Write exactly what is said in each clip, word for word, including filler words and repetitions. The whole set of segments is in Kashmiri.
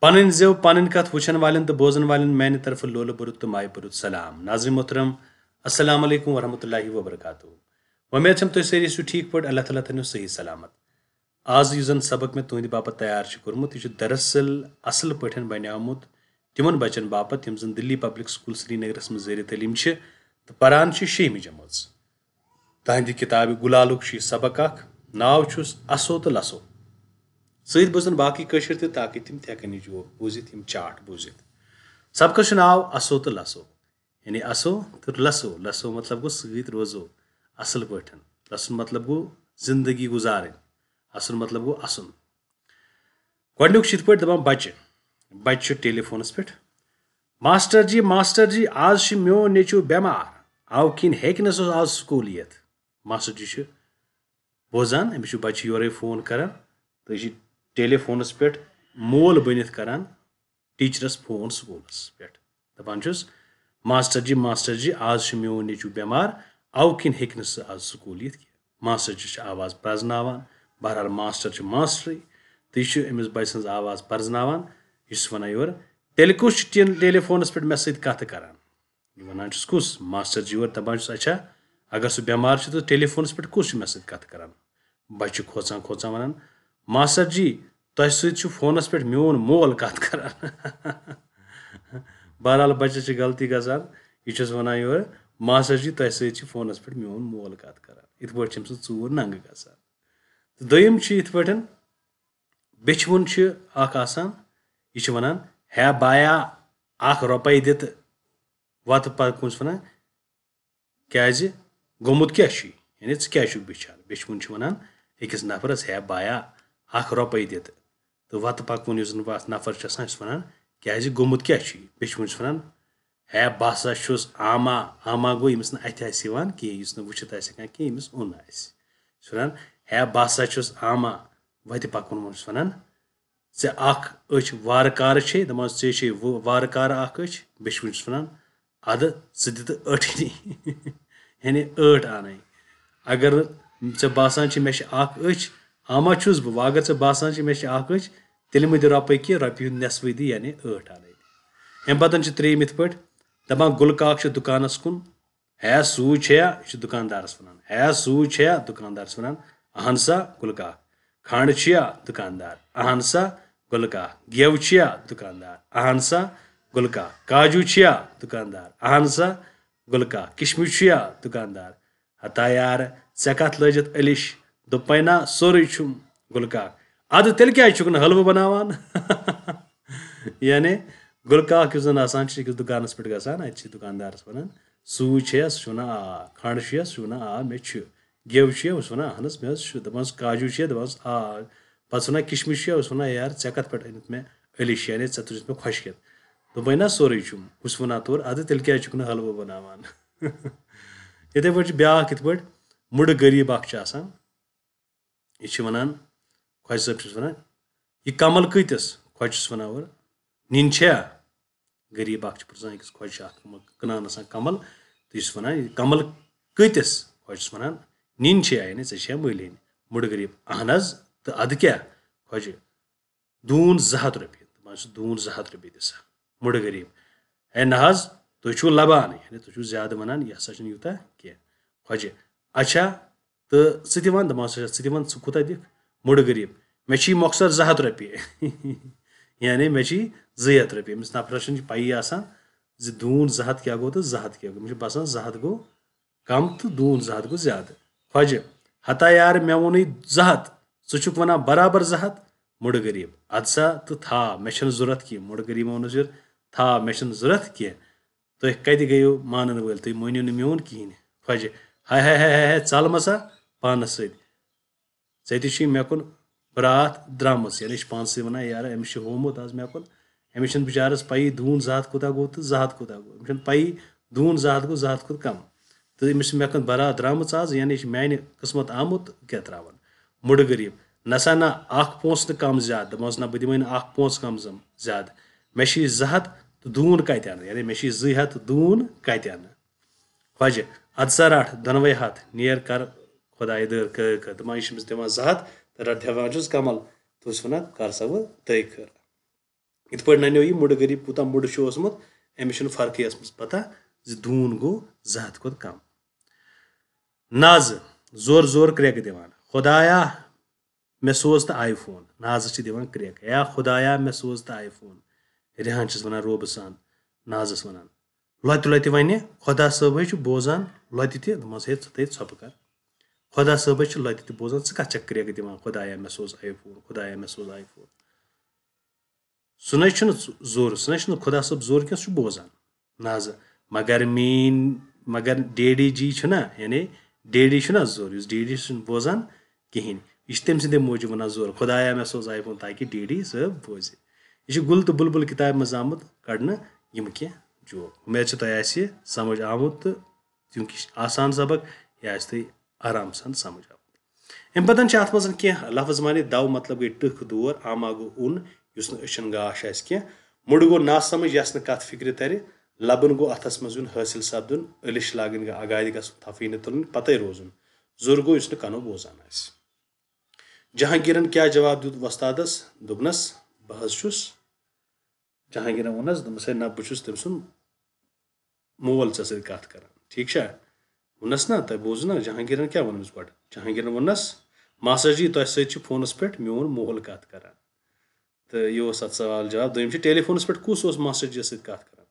پنٕنۍ زٮ۪و، پنٕنۍ کتھ وٕچھن والٮ۪ن تہٕ بوزن والٮ۪ن میانہِ طرفہٕ لولہٕ بوٚرُت تہٕ مایہِ بوٚرُت سلام۔ ناظرین محترم، السلام علیکم ورحمۃ اللہ وبرکاتہ۔ وۄمید چھم تُہۍ سٲری ٲسِو ٹھیٖک پٲٹھۍ۔ اللہ تعالیٰ تھٲینو صحیح سلامت۔ آز یُس زن سبق مےٚ تُہنٛدِ باپتھ تیار چھُ کوٚرمُت، یہِ چھُ دراصل اصل پٲٹھۍ بنیومُت تِمن بچن باپتھ، یِم زن دِلی پبلک سکول سرینگرس منٛز زیر تعلیٖم چھِ تہٕ پران چھِ شیٚیِمہِ جمٲژ۔ تہنٛدِ کِتابہِ گُلالُک چھُ یہِ سبق اکھ، ناو چھُس اسو تہٕ لسو۔ سۭتۍ بوزن باقٕے کٲشِر تہِ، تاکہِ تِم تہِ ہٮ۪کن یہِ جو-، بوٗزِتھ، یِم چاٹ بوٗزِتھ۔ سبقس چھُ ناو اسو تہٕ لسو، یعنی اسو تہٕ لسو۔ لسو مطلب گوٚو سۭتۍ روزو، اصل پٲٹھۍ۔ لسُن مطلب گوٚو زندگی گُزارٕنۍ۔ اسُن مطلب گوٚو اسُن۔ گۄڈٕنیُک چھُ یِتھ پٲٹھۍ دَپان بَچہِ۔ بَچہِ چھُ ٹیلی فونَس پٮ۪ٹھ، "ماسٹر جی، ماسٹر جی، آز چھُ میون نیٚچوٗ بٮ۪مار، اَوٕ کِنۍ ہیٚکہِ نہٕ سُہ آز سکوٗل یِتھ۔" ماسٹر جی چھُ بوزان، أمِس چھُ بَچہِ یورَے فون کران، تہٕ یہِ چھُ ٹیلی فونَس پٮ۪ٹھ مول بٔنِتھ کران ٹیٖچرَس فون سکوٗلَس پٮ۪ٹھ۔ دَپان چھُس، "ماسٹر جی، ماسٹر جی، آز چھُ میون نیٚچوٗ بٮ۪مار، اَوٕ کِنۍ ہیٚکہِ نہٕ سُہ آز سکوٗل یِتھ کینٛہہ۔" ماسٹر جی چھِ آواز پرٛزناوان۔ بہرحال، ماسٹر چھُ ماسٹرٕے، تہٕ یہِ چھُ أمِس بَچہِ سٕنٛز آواز پرٛزناوان۔ یہِ چھُس وَنان یورٕ، "تیٚلہِ کُس چھُ ٹین-، ٹیلی فونَس پٮ۪ٹھ مےٚ سۭتۍ کَتھٕ کران؟" یہِ وَنان چھُس، "کُس؟" ماسٹر جی یورٕ دَپان چھُس، "اچھا، اگر سُہ بٮ۪مار چھُ، تہٕ ٹیلی فونَس پٮ۪ٹھ کُس چھُ مےٚ سۭتۍ کَتھٕ کران؟" بَچہِ چھُ کھوژان کھوژان وَنان، "ماسٹر جی، تۄہہِ سۭتۍ چھُ فونَس پٮ۪ٹھ میون مول کَتھ کران۔" بہرحال، بَچَس چھِ غلطی گژھان۔ یہِ چھُس وَنان یورٕ، "ماسٹر جی، تۄہہِ سۭتۍ چھُ فونَس پٮ۪ٹھ میون مول کَتھ کران۔" یِتھ پٲٹھۍ چھِ أمۍ سٕنٛز ژوٗر ننٛگہٕ گژھان۔ تہٕ دوٚیِم چھُ یِتھ پٲٹھۍ، بیٚچھوُن چھُ اَکھ آسان، یہِ چھُ وَنان، "ہے بایا، اَکھ رۄپَے دِ تہٕ وَتہٕ پَکُن چھُس وَنان، کیٛازِ گوٚمُت کیٛاہ چھُے؟ یعنی ژٕ کیٛازِ چھُکھ بِچھان؟" بیٚچھوُن چھُ وَنان أکِس نفرَس، "ہے بایا، اَکھ رۄپَے دِ تہٕ۔" تہٕ وَتہٕ پَکوُن یُس زَن اَتھ نفر چھُ آسان، چھُس وَنان، "کیٛازِ گوٚمُت کیٛاہ چھُے؟" بیٚچھوُن چھُس وَنان، "ہے بہٕ ہسا چھُس آما۔" آما گوٚو ییٚمِس نہٕ اَتھِ آسہِ یِوان کینٛہہ، یُس نہٕ وٕچھِتھ آسہِ ہٮ۪کان کینٛہہ، ییٚمِس اوٚن آسہِ۔ چھُس وَنان، "ہے بہٕ ہسا چھُس آما۔" وَتہِ پَکوُن ووٚن چھُس وَنان، "ژےٚ اکھ أچھ وارٕ کارٕ چھے؟" دَپان، "ژےٚ چھے وُ-، وارٕ کارٕ اکھ أچھ؟" بیٚچھوُن چھُس وَنان، "اَدٕ ژٕ دِ تہٕ ٲٹھنی۔" یعنی ٲٹھ اَنٕنۍ۔ اگر نہٕ ژےٚ باسان چھِ مےٚ چھِ اکھ أچھ، اما چھُس بہٕ، وۄنۍ اگر ژےٚ باسان چھِ مےٚ چھِ اکھ أچھ، تیٚلہِ مہٕ دِ رۄپَے کینٛہہ، رۄپیہِ ہُنٛد نٮ۪صفٕے دِ، یعنی ٲٹھ اَنٕنۍ۔ اَمہِ پَتہٕ چھِ ترٛیٚیِم یِتھ پٲٹھۍ، دَپان، "گُلہٕ کاک چھُ دُکانَس کُن۔" ہے سوٗج چھےٚ، یہِ چھُ دُکاندارَس وَنان۔ ہے سوٗج چھےٚ، دُکاندار چھُس وَنان، اَہَن سا، گُلہٕ کاک۔ کھنٛڈ چھُیا؟ دُکاندار، اَہَن سا، گُلہٕ کاک۔ گٮ۪و چھُیا؟ دُکاندار، اَہَن سا، گُلہٕ کاک۔ کاجوٗ چھُیا؟ دُکاندار، اَہَن سا، گُلہٕ کاک۔ کِشمِش چھُیا؟ دُکاندار، ہتا یار، ژےٚ کَتھ لٲجِتھ ألِش؟ دوٚپمَے نا، سورُے چھُم، گُلہٕ کاک۔ اَدٕ تیٚلہِ کیٛازِ چھُکھ نہٕ حلوٕ بَناوان؟ یعنی گُلہٕ کاک یُس زَن آسان چھُ أکِس دُکانَس پٮ۪ٹھ گژھان، اَتہِ چھِ دُکاندارَس وَنان، "سوٗج چھےٚ؟" سُہ چھُ وَنان، "آ۔" کھنٛڈ چھُیا؟ سُہ چھُ وَنان، "آ، مےٚ چھُ۔" گٮ۪و چھُیا؟ سُہ چھُ وَنان، "اَہَن حظ، مےٚ حظ چھُ۔" دَپان چھُس، "کاجوٗ چھُیا؟" دَپان چھُس، "آ۔" پَتہٕ چھُس وَنان، "کِشمِش چھُیا؟" سُہ چھُ وَنان، "یار، ژےٚ کَتھ پٮ۪ٹھ أنِتھ مےٚ ألِش، یعنی ژےٚ تُجِتھ مےٚ خۄشکٮ۪تھ؟" دوٚپمَے نا، سورُے چھُم۔ ہُہ چھُس وَنان تورٕ، "اَدٕ تیٚلہِ کیٛازِ چھُکھ نہٕ حلوٕ بَناوان؟" یِتھَے پٲٹھۍ چھُ بیٛاکھ، یِتھ پٲٹھۍ مُڈٕ غریٖب اَکھ چھُ آسان، یہِ چھِ وَنان، خۄجہِ صٲب چھُس وَنان، "یہِ کَمَل کۭتِس؟" خۄجہِ چھُس وَنان اورٕ، "نِنۍ چھےٚ؟" غریٖب اَکھ چھُ پرٛژھان أکِس خۄجہِ، چھُ اَکھ کٕنان آسان کَمَل، تہٕ یہِ چھُس وَنان، "یہِ کَمَل کۭتِس؟" خۄجہِ چھُس وَنان، "نِنۍ چھےٚ؟" یعنی ژےٚ چھےٚ مٔلۍ ہیٚنۍ؟ مُڈٕ غریٖب، "اَہَن حظ، تہٕ اَدٕ کیٛاہ؟" خۄجہِ، "دوٗن زٕ ہَتھ رۄپیہِ۔" دَپان چھُس، "دوٗن زٕ ہَتھ رۄپیہِ دِ سا۔" مُڈٕ غریٖب، "ہے نہ حظ، تُہۍ چھِو لَبان، یعنی تُہۍ چھِو زیادٕ وَنان، یہِ ہسا چھُنہٕ یوٗتاہ کینٛہہ۔" خۄجہِ، "اچھا، تہٕ ژٕ تہِ وَن؟" دَپان چھُس، "ژٕ تہِ وَن، ژٕ کوٗتاہ دِکھ؟" مُڈٕ غریٖب، "مےٚ چھی مۄخصر زٕ ہَتھ رۄپیہِ۔" یعنی مےٚ چھی زٕ ہَتھ رۄپیہِ۔ أمِس نفرَس چھَنہٕ یہِ پَیی آسان زِ دوٗن زٕ ہَتھ کیٛاہ گوٚو تہٕ زٕ ہَتھ کیٛاہ گوٚو۔ أمِس چھُ باسان زٕ ہَتھ گوٚو کم تہٕ دوٗن زٕ ہَتھ گوٚو زیادٕ۔ خۄجہِ، ہتا یار، مےٚ ووٚنُے زٕ ہَتھ، ژٕ چھُکھ وَنان برابر زٕ ہَتھ؟ مُڈٕ غریٖب، اَدٕ سا تہٕ تھاو، مےٚ چھَنہٕ ضوٚرَتھ کینٛہہ۔ مُڈٕ غریٖبَن ووٚنُس یورٕ، تھاو، مےٚ چھَنہٕ ضوٚرَتھ کینٛہہ۔ تُہۍ کَتہِ گٔیِو مانَن وٲلۍ؟ تُہۍ مٲنِو نہٕ میون کِہیٖنۍ۔ خۄجہِ، ہاے ہاے ہاے ہاے ہاے، ژَل مہ سا پانَس سۭتۍ۔ ژےٚ تہِ چھُے مےٚ کُن براتھ درٛامٕژ، یعنی یہِ چھُ پانسٕے وَنان، یارٕ، أمِس چھُ ہوومُت آز مےٚ کُن۔ أمِس چھَنہٕ بِچارَس پَیی دوٗن زٕ ہَتھ کوٗتاہ گوٚو تہٕ زٕ ہَتھ کوٗتاہ گوٚو۔ أمِس چھَنہٕ پَیی دوٗن زٕ ہَتھ گوٚو، زٕ ہَتھ کھۄتہٕ کَم۔ تہٕ أمِس چھِ مےٚ کُن براتھ درٛامٕژ آز، یعنی یہِ چھِ میٛانہِ قٕسمت آمُت، کیٛاہ ترٛاوَن؟ مُڈٕ غریٖب، نہ سا نہ، اَکھ پونٛسہٕ نہٕ کَم زیادٕ۔ دَپان اوس، نہ، بہٕ دِمَے نہٕ اَکھ پونٛسہٕ کَم زَم-، زیادٕ۔ مےٚ چھِ یہِ زٕ ہَتھ تہٕ دوٗن کَتہِ اَنہٕ؟ یعنی مےٚ چھِ یہِ زٕ ہَتھ تہٕ دوٗن کَتہِ اَنہٕ؟ خۄجہِ، اَدٕ سا رَٹھ دۄنوَے ہَتھ، نیر کَر خۄدایہِ دٲر کٲ کٲ۔ دَپان، یہِ چھِ أمِس دِوان زٕ ہَتھ تہٕ رَٹھ دِوان چھُس کَمَل۔ تہٕ چھُس وَنان، کَر سا وۄنۍ تٲے کھٔر۔ یِتھ پٲٹھۍ نَنیو یہِ مُڈٕ غریٖب کوٗتاہ مُڈٕ چھُ اوسمُت، أمِس چھُنہٕ فرقٕے ٲسمٕژ پَتہ زِ دوٗن گوٚو زٕ ہَتھ کھۄتہٕ کَم۔ نازٕ زور زور کرٛٮ۪کہٕ دِوان، "خۄدایا، مےٚ سوز تہٕ آی فون۔" نازٕ چھِ دِوان کرٛٮ۪کہٕ، "یا خۄدایا، مےٚ سوز تہٕ آی فون۔" ریحان چھِس وَنان روبہٕ سان، نازَس وَنان، لۄتہِ لۄتہِ وَنہِ، "خۄدا صٲبٕے چھُ بوزان لۄتہِ تہِ، دوٚپمَس، ہے، ژٕ تھٲے ژھۄپہٕ کر۔ خۄدا صٲبٕے چھُ لۄتہِ تہِ بوزان، ژٕ کَتھ چھَکھ کرٛٮ۪کہٕ دِوان، 'خۄدایا، مےٚ سوز آی فون، خۄدایا، مےٚ سوز آی فون'؟" سُہ نَے چھُنہٕ زور، سُہ نَے چھُنہٕ خۄدا صٲب زور کینٛہہ، سُہ چھُ بوزان۔ نازٕ، مگر میٛٲنۍ، مگر ڈیڈی جی چھُنہ، یعنی ڈیڈی چھُنہ زور، یُس ڈیڈی چھُنہٕ بوزان کِہیٖنۍ۔ یہِ چھُ تٔمۍ سٕنٛدے موٗجوٗب وَنان زور، "خۄدایا، مےٚ سوز آی فون تاکہِ ڈیڈی صٲب بوزِ۔" یہِ چھُ گُل تہٕ بُلبُل کِتابہِ منٛز آمُت کَڑنہٕ یِم کینٛہہ جوک۔ اُمید چھِ تۄہہِ آسہِ سَمٕجھ آمُت تہٕ چوٗنٛکہِ یہِ چھِ آسان سبق، یہِ آسہِ تۄہہِ آرام سان سَمٕجھ آمُت۔ اَمہِ پَتہٕ چھِ اَتھ منٛز کینٛہہ لفظ معنی، دَو مطلب گٔے ٹٕکھ، دور، آما گوٚو اوٚن، یُس نہٕ أچھَن گاش آسہِ کینٛہہ، مُڈٕ گوٚو ناسَمٕجھ، یَس نہٕ کَتھ فِکرِ تَرِ، لَبَن گوٚو اَتھَس منٛز یُن، حٲصِل سَپدُن، ألِش لاگٕنۍ گٔے اَگادِ گژھُن، تھَپھ یی نہٕ تُلٕنۍ، پَتَے روزُن، زوٚر گوٚو یُس نہٕ کَنو بوزان آسہِ۔ جہانگیرن کیٛاہ جواب دیُت وۄستادس؟ دوٚپنس، "بہٕ حظ چھُس۔" جہانگیرن ووٚننس، دوٚپنس، "ہے نہ، بہٕ چھُس تٔمۍ سُنٛد مول ژےٚ سۭتۍ کَتھ کران، ٹھیٖک چھا؟" ووٚننس، "نہ، تۄہہِ بوٗزوٕ نہ جہانگیرن کیٛاہ ووٚن أمِس گۄڈٕ؟" جہانگیرن ووٚننس، "ماسٹر جی، تۄہہِ سۭتۍ چھُ فونس پٮ۪ٹھ میون مول کَتھ کران۔" تہٕ یہِ اوس اَتھ سوال جواب۔ دوٚیِم چھُ، ٹیلی فونس پٮ۪ٹھ کُس اوس ماسٹر جی یَس سۭتۍ کَتھ کران؟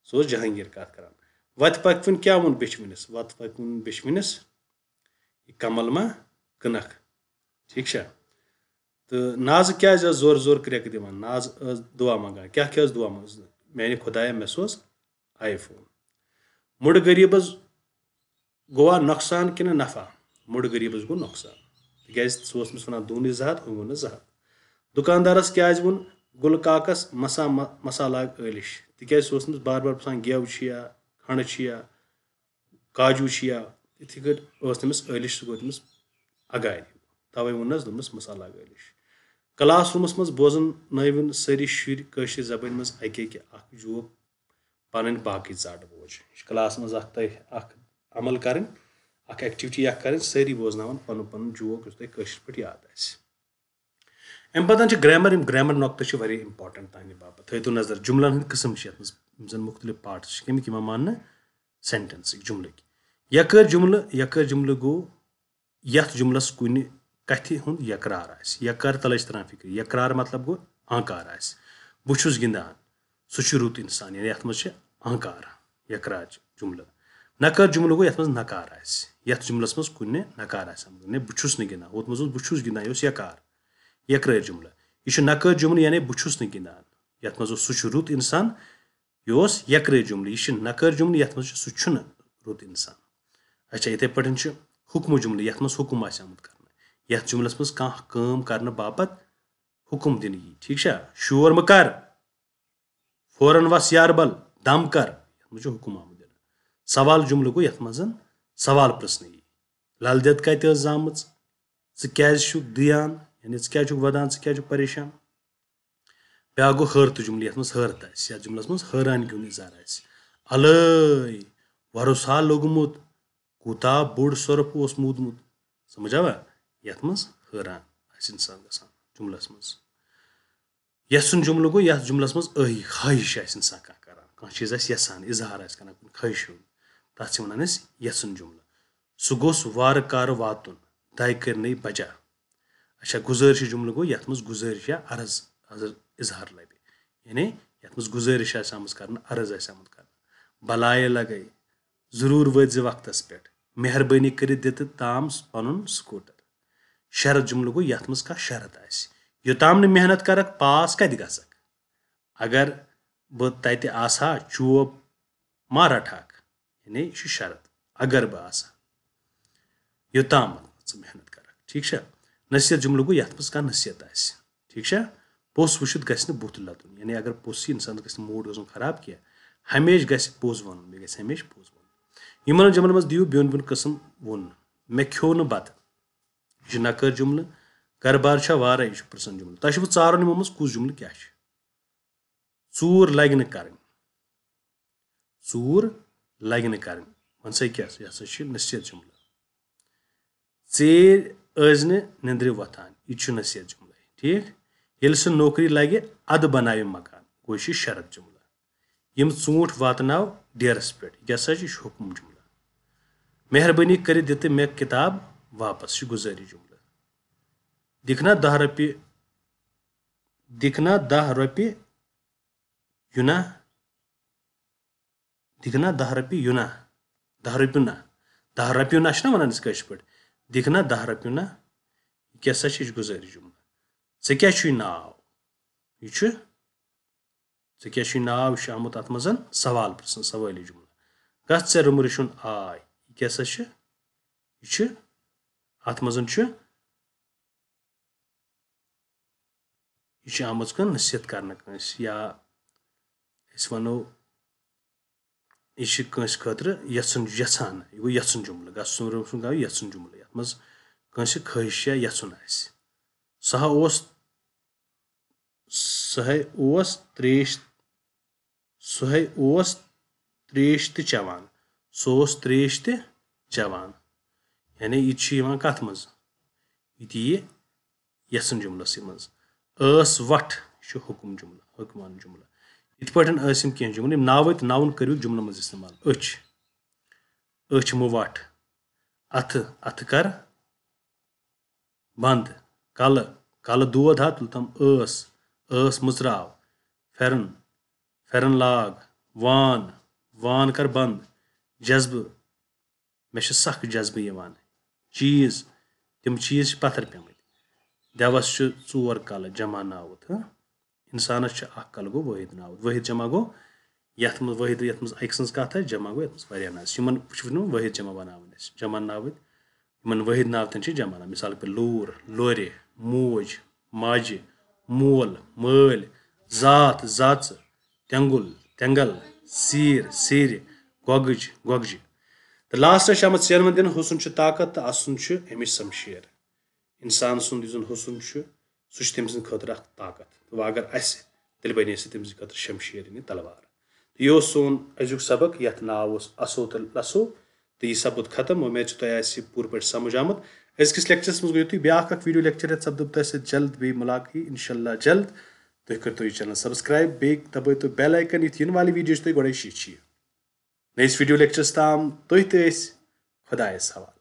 سُہ اوس جہانگیر کَتھ کران۔ وَتہِ پَکوُن کیٛاہ ووٚن بیٚچھِ وٕنِس؟ وَتہِ پَکوُن بیٚچھِ وٕنِس، یہِ کمل ما کٕنکھ؟ ٹھیٖک چھا؟ تہٕ نازٕ کیٛازِ ٲس زورٕ زورٕ کرٛٮ۪کہٕ دِوان؟ نازٕ ٲس دُعا منٛگان۔ کیٛاہ کیٛاہ ٲس دُعا منٛگان؟ "میٛانہِ خۄدایہ، مےٚ سوز آی فون۔" مُڈٕ غریٖبس گوٚوا نۄقصان کِنہٕ نفع؟ مُڈٕ غریٖبس گوٚو نۄقصان، تِکیٛازِ سُہ اوس أمِس وَنان دوٗنٕے زٕ ہَتھ، وۄنۍ ووٚنُس زٕ ہَتھ۔ دُکاندارس کیٛازِ ووٚن گُلہٕ کاکس مسا-، مسالہٕ لاگ ٲلِش؟ تِکیٛازِ سُہ اوس أمِس بار بار پرٛژھان، گٮ۪و چھُ یا کھنٛڈ چھُ یا کاجوٗ چھِ یا یِتھٕے کٲٹھۍ ٲس تٔمِس ٲلِش، سُہ گوٚو تٔمِس اگارِ۔ تَوَے ووٚننَس، دوٚپنَس، "مسالہ ٲلِش۔" کلاس روٗمَس منٛز بوزن نٲوِن سٲری شُرۍ کٲشِر زبٲنۍ منٛز اَکہِ اَکہِ اَکھ جوک پَنٕنۍ باقٕے ژاٹہٕ بوج۔ یہِ چھِ کلاس منٛز اَکھ تۄہہِ اَکھ عمل کَرٕنۍ، اَکھ ایکٹیوٹی اَکھ کَرٕنۍ، سٲری بوزناوَن پَنُن پَنُن جوک یُس تۄہہِ کٲشِر پٲٹھۍ یاد آسہِ۔ اَمہِ پَتہٕ چھِ گرٛیمَر، یِم گرٛیمَر نۄقطہٕ چھِ واریاہ اِمپاٹنٹ تُہنٛدِ باپتھ۔ تھٲیِو نظر، جُملن ہٕنٛدۍ قٕسم چھِ یَتھ منٛز، یِم زَن مُختٔلِف پارٹس چھِ، کَمِکۍ یِوان ماننہٕ؟ سینٹنسٕکۍ، جُملٕکۍ۔ یَکٲرۍ جُملہٕ، یَکٲرۍ جُملہٕ گوٚو یَتھ جُملَس کُنہِ کَتھِ ہُنٛد یَکرار آسہِ۔ یَکار تَلَے چھِ تَران فِکرِ۔ یَکرار مطلب گوٚو آنکار آسہِ۔ بہٕ چھُس گِنٛدان، سُہ چھُ رُت اِنسان، یعنی یَتھ منٛز چھِ آنکار، یَکراج جُملہٕ۔ نَکٲرۍ جُملہٕ گوٚو یَتھ منٛز نَکار آسہِ، یَتھ جُملَس منٛز کُنہِ نَکار آسہِ آمُت۔ یعنی بہٕ چھُس نہٕ گِنٛدان، ہُتھ منٛز اوس بہٕ چھُس گِنٛدان، یہِ اوس یَکار۔ یَکرٲرۍ جُملہٕ۔ یہِ چھُ نَکٲرۍ جُملہٕ، یعنی بہٕ چھُس نہٕ گِنٛدان۔ یَتھ منٛز اوس سُہ چھُ رُت اِنسان، یہِ اوس یَکرٲرۍ جُملہٕ۔ یہِ چھُ نَکٲرۍ جُملہٕ، یَتھ منٛز چھُ سُہ چھُنہٕ رُت اِنسان۔ اچھا، یِتھَے پٲٹھۍ چھُ حُکمہٕ جُملہٕ، یَتھ منٛز حُکُم آسہِ آمُت کرنہٕ۔ یَتھ جُملَس منٛز کانٛہہ کٲم کرنہٕ باپتھ حُکُم دِنہٕ یی۔ ٹھیٖک چھا؟ "شور مہٕ کر، فوراً وَس یاربل، دم کر"، یَتھ منٛز چھُ حُکُم آمُت دِنہٕ۔ سوال جُملہٕ گوٚو، یَتھ منٛز زَن سوال پرٛژھنہٕ یی۔ "لل دٮ۪د کَتہِ ٲس زامٕژ؟ ژٕ کیٛازِ چھُکھ دِیان؟" یعنی ژٕ کیٛازِ چھُکھ وَدان، ژٕ کیٛازِ چھُکھ پریشان؟ بیٛاکھ گوٚو حٲرتہٕ جُملہٕ، یَتھ منٛز حٲرت آسہِ، یَتھ جُملَس منٛز حٲرانگی ہُنٛد اِظہار آسہِ۔ "الٲے، وۄرُس ہا لوٚگمُت، کوٗتاہ بوٚڑ سۄرُپھ اوس موٗدمُت۔" سمجھ آوا؟ یَتھ منٛز حٲران آسہِ اِنسان گژھان جُملَس منٛز۔ یَژھُن جُملہٕ گوٚو یَتھ جُملَس منٛز ٲہی، خواہِش آسہِ اِنسان کانٛہہ کران، کانٛہہ چیٖز آسہِ یَژھان، اِظہار آسہِ کران کُنہِ خواہِش ہُنٛد، تَتھ چھِ وَنان أسۍ یَژھُن جُملہٕ۔ "سُہ گوٚژھ وارٕ کارٕ واتُن، دَے کٔرۍ نَے بجا۔" اچھا، گُزٲرِشہِ جُملہٕ گوٚو یَتھ منٛز گُزٲرِش یا عرض، عرض اِظہار لَبہِ، یعنی یَتھ منٛز گُزٲرِش آسہِ آمٕژ کرنہٕ، عرض آسہِ آمُت کرنہٕ۔ "بلایہِ لگے، ضروٗر وٲتۍ زِ وقتس پٮ۪ٹھ، مہربٲنی کٔرِتھ دِ تہٕ تام پنُن سکوٗٹر۔" شرط جُملہٕ گوٚو یَتھ منٛز کانٛہہ شرط آسہِ، "یوٚتام نہٕ محنت کرکھ، پاس کتہِ گژھکھ؟ اگر بہٕ تتہِ آسہٕ ہا، چوب ما رٹہٕ ہاکھ؟" یعنی یہِ چھُ شرط، "اگر بہٕ آسہٕ ہا، یوٚتام ژٕ محنت کرکھ۔" ٹھیٖک چھا؟ نصیحت جُملہٕ گوٚو یَتھ منٛز کانٛہہ نصیحت آسہِ۔ ٹھیٖک چھا؟ پوٚژھ وٕچھِتھ گژھِ نہٕ بُتھ لَتُن، یعنی اگر پوٚژھ یی، اِنسانَس گژھِ نہٕ موٗڈ روزُن خراب کینٛہہ، ہمیشہِ گژھِ پوٚز وَنُن، بیٚیہِ گژھِ ہمیشہِ پوٚز وَنُن۔ یِمَن جُملَن منٛز دِیِو بیوٚن بیوٚن قٕسم ووٚن۔ "مےٚ کھیوٚو نہٕ بَتہٕ"، یہِ چھُ نَکٲرۍ جُملہٕ۔ "گَرٕ بار چھا وارَے"، یہِ چھُ پرٛژھن جُملہٕ۔ تۄہہِ چھُو ژارُن یِمو منٛز کُس جُملہٕ کیٛاہ چھُ۔ "ژوٗر لَگہِ نہٕ کَرٕنۍ"، ژوٗر لَگہِ نہٕ کَرٕنۍ۔ وۄنۍ سا کیٛاہ، یہِ ہسا چھِ نصیحت جُملہٕ۔ "ژیٖرۍ ٲسۍ نہٕ نِندرِ وۄتھان"، یہِ تہِ چھُ نصیحت جُملَے، ٹھیٖک؟ ییٚلہِ سُہ نوکری لگہِ، ادٕ بناوِ مکان۔ گوٚو، یہِ چھُ شرط جملہٕ۔ یِم ژوٗنٛٹھۍ واتناو ڈیرس پٮ۪ٹھ۔ یہِ کیٛاہ سا چھُ؟ یہِ چھُ حُکم جملہٕ۔ مہربٲنی کٔرِتھ دِ تہٕ مےٚ کِتاب واپس۔ یہِ چھُ گُزٲرِش جملہٕ۔ دِکھ نا دَہ رۄپیہِ، دِکھ نا دَہ رۄپیہِ یُنا، دِکھ نا دَہ رۄپیہِ یُنا، دَہ رۄپیہِ نہ، دَہ رۄپیہِ نہ چھِنہ وَنان أسۍ کٲشِر پٲٹھۍ، دِکھ نا دَہ رۄپیہِ نہ، یہِ کیٛاہ سا چھِ؟ یہِ چھِ گُزٲرِش جملہٕ۔ ژےٚ کیٛاہ چھُے ناو؟ یہِ چھُ، ژےٚ کیٛاہ چھُے ناو؟ یہِ چھُ آمُت اَتھ منٛز سوال پرٛژھنہٕ، سوٲلی جملہٕ۔ گژھ ژےٚ روٚمہٕ رِشُن آے، یہِ کیٛاہ سا چھُ؟ یہِ چھُ، اَتھ منٛز چھُ، یہِ چھِ آمٕژ کانٛہہ نصیحت کرنہٕ کٲنٛسہِ، یا أسۍ وَنو، یہِ چھِ کٲنٛسہِ خٲطرٕ یَژھُن، یَژھان، یہِ گوٚو یَژھُن جملہٕ، گژھُن روٚمہٕ رِشُن گوٚو یَژھُن جملہٕ، یَتھ منٛز کٲنٛسہِ خٲہِش یا یَژھُن آسہِ۔ سُہ ہا اوس، سُہ ہے اوس ترٛیش، سُہ ہے اوس ترٛیش تہِ چٮ۪وان۔ سُہ اوس ترٛیش تہِ چٮ۪وان۔ یعنی یہِ تہِ چھُ یِوان کَتھ منٛز؟ یہِ تہِ یِیہِ یَژھُن جملَسٕے منٛز۔ ٲس وَٹھ، یہِ چھُ حُکُم جملہٕ، حُکمان جملہٕ۔ یِتھ پٲٹھۍ ٲسِم کینٛہہ جملہٕ، یِم ناوٕتۍ noun کٔرِو جملہٕ منٛز استعمال۔ أچھ، أچھ مہٕ وَٹھ۔ اَتھٕ، اَتھٕ کر بنٛد۔ کلہٕ، کلہٕ دود ہا تُلتم۔ ٲس، ٲس مٕژراو۔ پھٮ۪رن، پھٮ۪رن لاگ۔ وان، وان کر بنٛد۔ جذبہٕ، مےٚ چھِ سخ جذبہٕ یِوان۔ چیٖز، تِم چیٖز چھِ پتھر پیمٕتۍ۔ دٮ۪وس چھِ ژور کلہٕ، جمع ناوُت، ہہ؟ انسانس چھُ اکھ کلہٕ، گوٚو وٲحد ناوُت۔ وٲحد جمع گوٚو یتھ منٛز، وٲحد یتھ منٛز أکۍ سٕنٛز کتھ آسہِ، جمع گوٚو یتھ منٛز واریاہن آسہِ۔ یِمن چھِ وٕنہِ وٲحد جمع بناوٕنۍ اَسہِ، جمع ناوٕتۍ۔ یِمن وٲحد ناوتن چھِ جمع ناو۔ مثال پٲٹھۍ لوٗر، لورِ، موج، ماجہِ، مول، مٲلۍ، ذات، زژ، تٮ۪نٛگُل، تٮ۪نٛگل، سیٖر، سیٖرِ، گۄگٕج، گۄگجہِ۔ تہٕ last چھِ آمٕژ ژینوَن دِنہٕ، حُسن چھُ طاقت تہٕ اَسُن چھُ اَمِچ شمشیر۔ انسان سُنٛد یُس زن حُسن چھُ، سُہ چھُ تٔمۍ سٕنٛدِ خٲطرٕ اکھ طاقت۔ تہٕ وۄنۍ اگر اَسہِ، تیٚلہِ بنے سُہ تٔمۍ سٕنٛدِ خٲطرٕ شمشیر، یعنی تلوار۔ تہٕ یہِ اوس سون أزیُک سبق، یَتھ ناو اوس اسو تہٕ لسو۔ تہٕ یہِ سپُد ختم۔ وۄمید چھِ تۄہہِ آسہِ یہِ پوٗرٕ پٲٹھۍ سمجھ آمُت۔ أزکِس lectureس منٛز گٔیِو تُہۍ۔ بیٛاکھ اکھ video lecture ہٮ۪تھ سپدو بہٕ تۄہہِ سۭتۍ جلد بیٚیہِ مُلاقات، انشاءاللہ جلد۔ تُہۍ کٔرۍتو یہِ channel subscribe، بیٚیہِ دبٲیتو bell icon، یُتھ یِنہٕ والہِ video چھِ تۄہہِ گۄڈَے شیٚچھِ یہِ۔ نٔیِس video lectureس تام تُہۍ تہٕ أسۍ خۄدایَس حوالہٕ۔